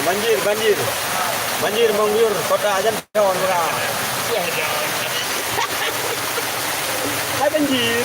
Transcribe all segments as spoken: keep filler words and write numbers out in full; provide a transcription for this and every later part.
Banjir, banjir. Banjir mengguyur kota Janton, Bra. Hai banjir.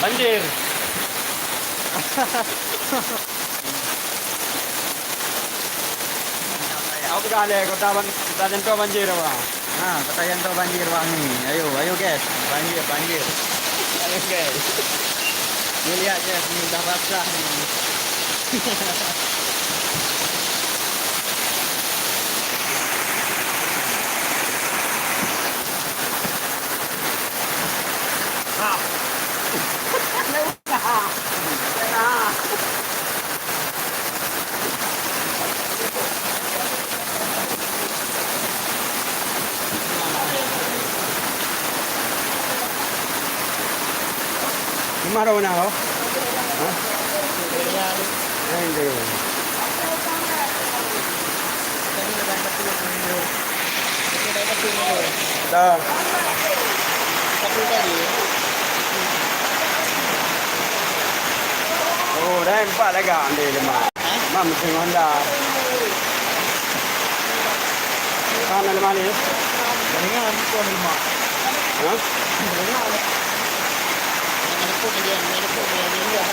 Banjir. Aku dah leh kota ban-, kota Janto banjir apa? Ha, kota Janto banjir wangi. Ayo, ayo guys, banjir, banjir. Ayo guys. Ni lihat guys, ni udah basah ni. Di mana mana ho? Hah? Yang tu. Dah. Oh, dah empat lagak ambil lemak. Mam mesin Honda. Kan ada mana? Dengan tu lemak. Hah? Dengan. Yang ada pun dia, yang ada pun dia, dia, dia.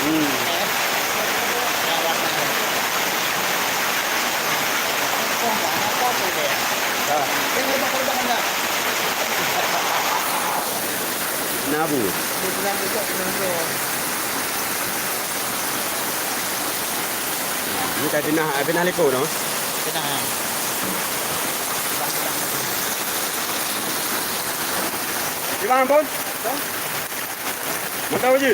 Hmm. Eh. Dah, dah, dah. Kong, apa pun dia? Dah. Dia lemak, lemak, lemak. Nabu. Ni ka pinah, pinah liko tu. Pinah. Di mana pun? Mata uji.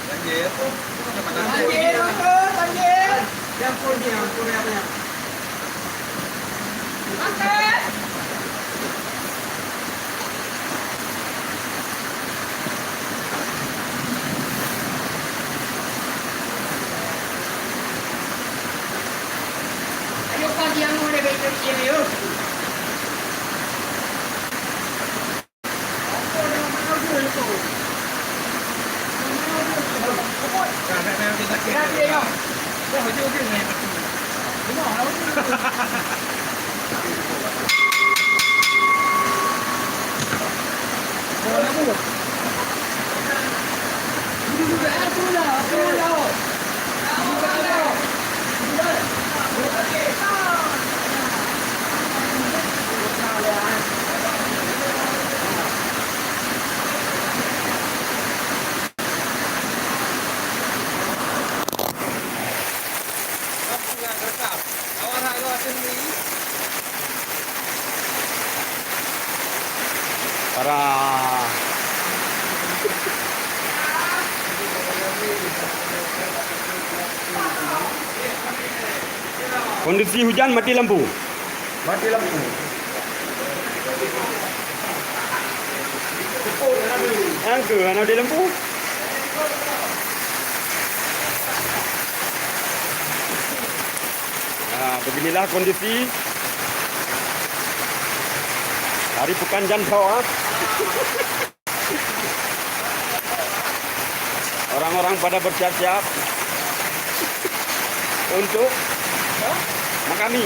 Banjir. Banjir, Bang Kun, banjir. Bang Kun. Ayo, pagi yang mau ada baik-baik dia, ayo. Para Kondisi hujan, mati lampu. Mati lampu. Nyang keu hana mati lampu. Nah, beginilah kondisi hari Pekan Janto, ah. Orang-orang pada bersiap-siap untuk makami.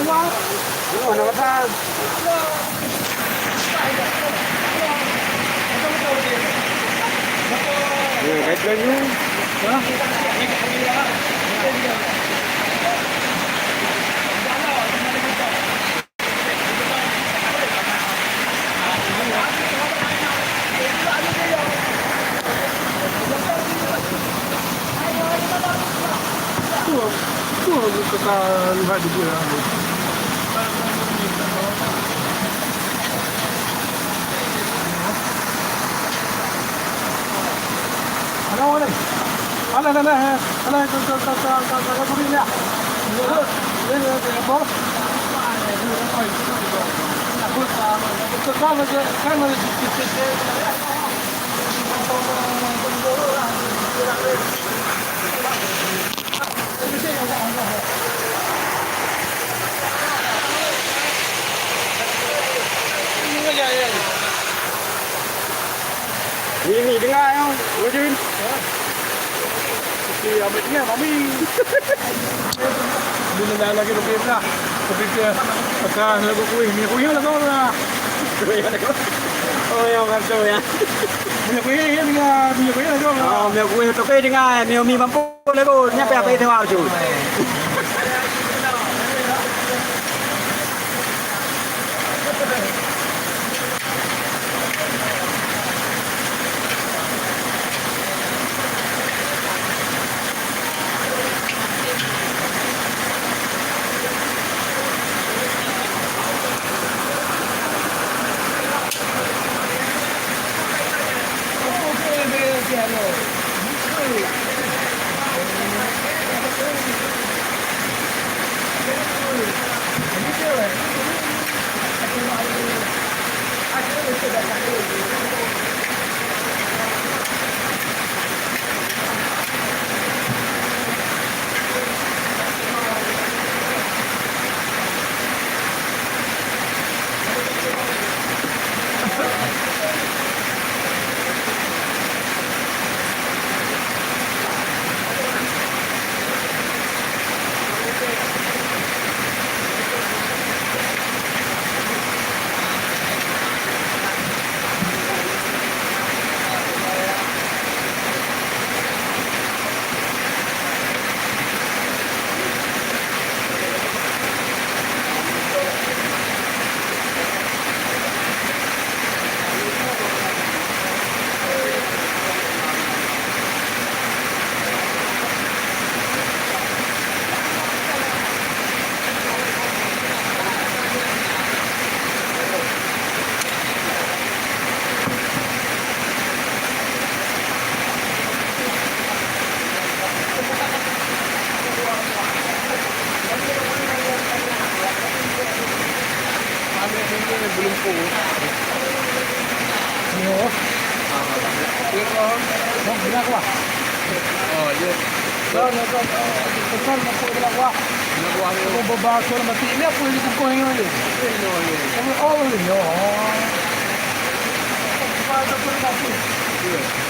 Wah, wah. Wah, nak datang. Nah, kait laju. Hah? Tuh, tuh, kata lihat di dia. Alah, alah. Alah, alah, alah. Alah, ke, ke, ke, ke, ke, ke, ke, ke, ya. Ini, ini, ini, ini, bos. Ni, ni, dengar, ya, Rojun. Okey, ambil tinggal, mami. Bila dah lagi lebih lah. Lebih ke, akan lagu kuih, minyak kuih lah kau lah. Oh, ya, orang tu, ya. Minyak kuih, ya, dengar. Minyak kuih lah kau. Oh, minyak kuih tu, okey, dengar. Minyak mi mampu lah kau. Nyampe apa itu, Rojun? Belum pun. Oh, biar kuah. Oh, iya. Kan, kan, kan, kan, kan, biar kuah. Biar kuah, iya. Kalau berbahasa mati, ini apa yang dikukuh ini, iya? Iya, iya. Ini, oh, iya. Iya.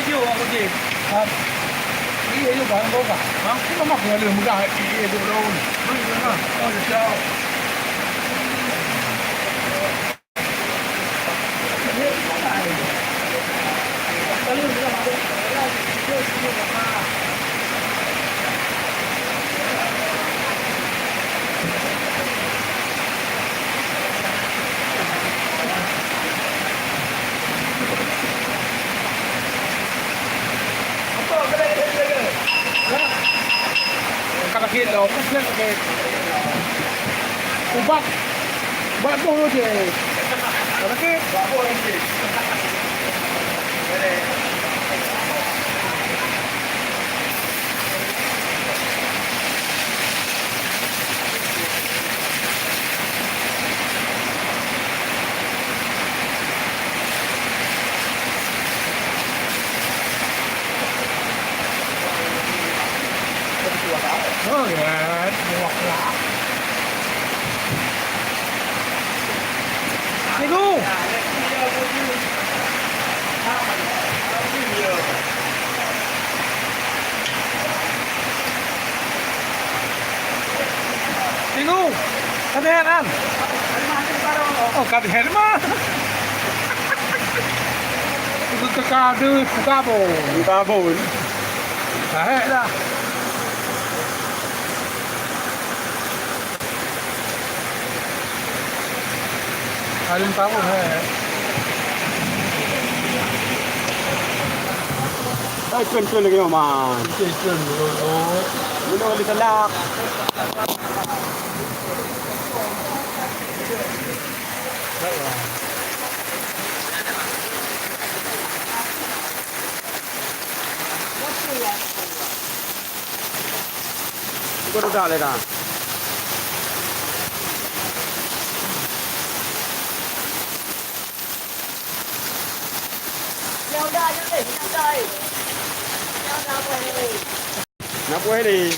Yo, aku je. Ha. Iya, iya, barang kau kah? Ha? Kau mak kena ada mudah. Iya, iya, dua tahun. Ha, oh, siap. Ka sakét lom, ka sakét. Ubat, ubat boh je. Ka sakét. Oh, ya. Assalamualaikum. Minggu, ka teuhét nyan? Oh, ka teuhét mah. Ka, ka, ka, ka bôn. Ka bôn. Ka hék dah. Alun tahu, hai. Hai, trön-trön lagi, Man. Trön-trön dulu. Dulu di Selak. Bukan udah leh dah. Nak buat ni.